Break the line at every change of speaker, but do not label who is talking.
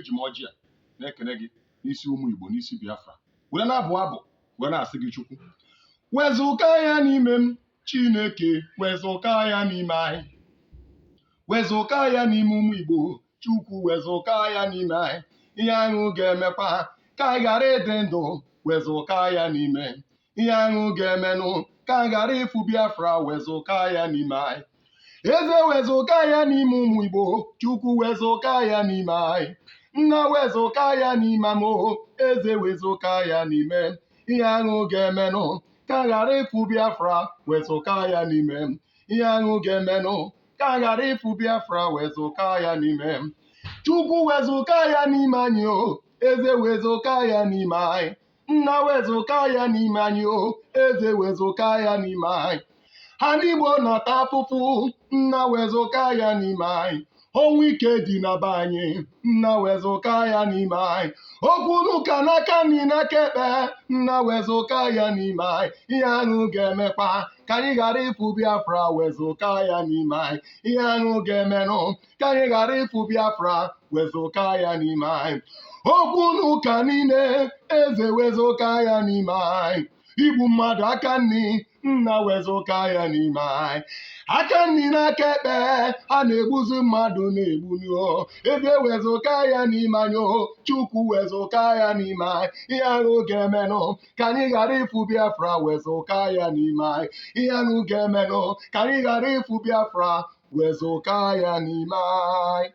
Eji m ọjị a na-ekene gị n'isi ụmụ Igbo, n'isi Biafra, were na-abụ abụ, wee na-asị gị, Chukwu, wezụga ya n'ime m. Chineke, wezụga ya n'ime anyị, wezụga ya n'ime ụmụ Igbo. Chukwu, wezụga ya n'ime anyị. Ihe ahụ ga-emekwa ka anyị ghara ịdị ndụ, wezụga ya n'ime. Ihe ahụ ga-emenụ ka anyị ghara ịfụ Biafra, wezụga ya n'ime anyị. Eze, wezụga ya n'ime ụmụ Igbo. Chukwu, wezụga ya n'ime anyị. Nna, wezụga ya n'ime m o. Eze, wezụga ya n'ime m. Ihe ahụ ga-emenụ ka a ghara ịfụ Biafra, wezụga ya n'ime m. Ihe ahụ ga-emenụ ka a ghara ịfụ Biafra, wezụga ya n'ime m. Chukwu, wezụga ya n'ime anyị o. Eze, wezụga ya n'ime anyị. Nna, wezụga ya n'ime anyị o. Eze, wezụga ya n'ime anyị. Ha ndị Igbo na-ata afụfụ. Nna, wezụga ya n'ime anyị. Ọnwụ ike dị na be anyị. Nna, wezụga ya n'ime anyị. Okwu n'ụka n'aka nri n'aka ekpe. Nna, wezụga ya n'ime anyị. Ihe ahụ ga-emekwa ka anyị ghara ịfụ Biafra, wezụga ya n'ime anyị. Ihe ahụ ga-emenụ ka anyị ghara ịfụ Biafra, wezụga ya n'ime anyị. Okwu n'ụka niile, eze, wezụga ya n'ime anyị. Igbu mmadụ aka nri, nna, wezụga ya n'ime anyị. Aka nri n'aka ekpe, a na-egbuzi mmadụ na-egbu nuo. Eze, wezụga ya n'ime anyị o. Chukwu, wezụga ya n'ime anyị. Ihe ahụ ga-emenụ ka anyị ghara ịfụ Biafra, wezụga ya n'ime anyị. Ihe ahụ ga-emenụ ka anyị ghara ịfụ Biafra, wezụga ya n'ime anyị.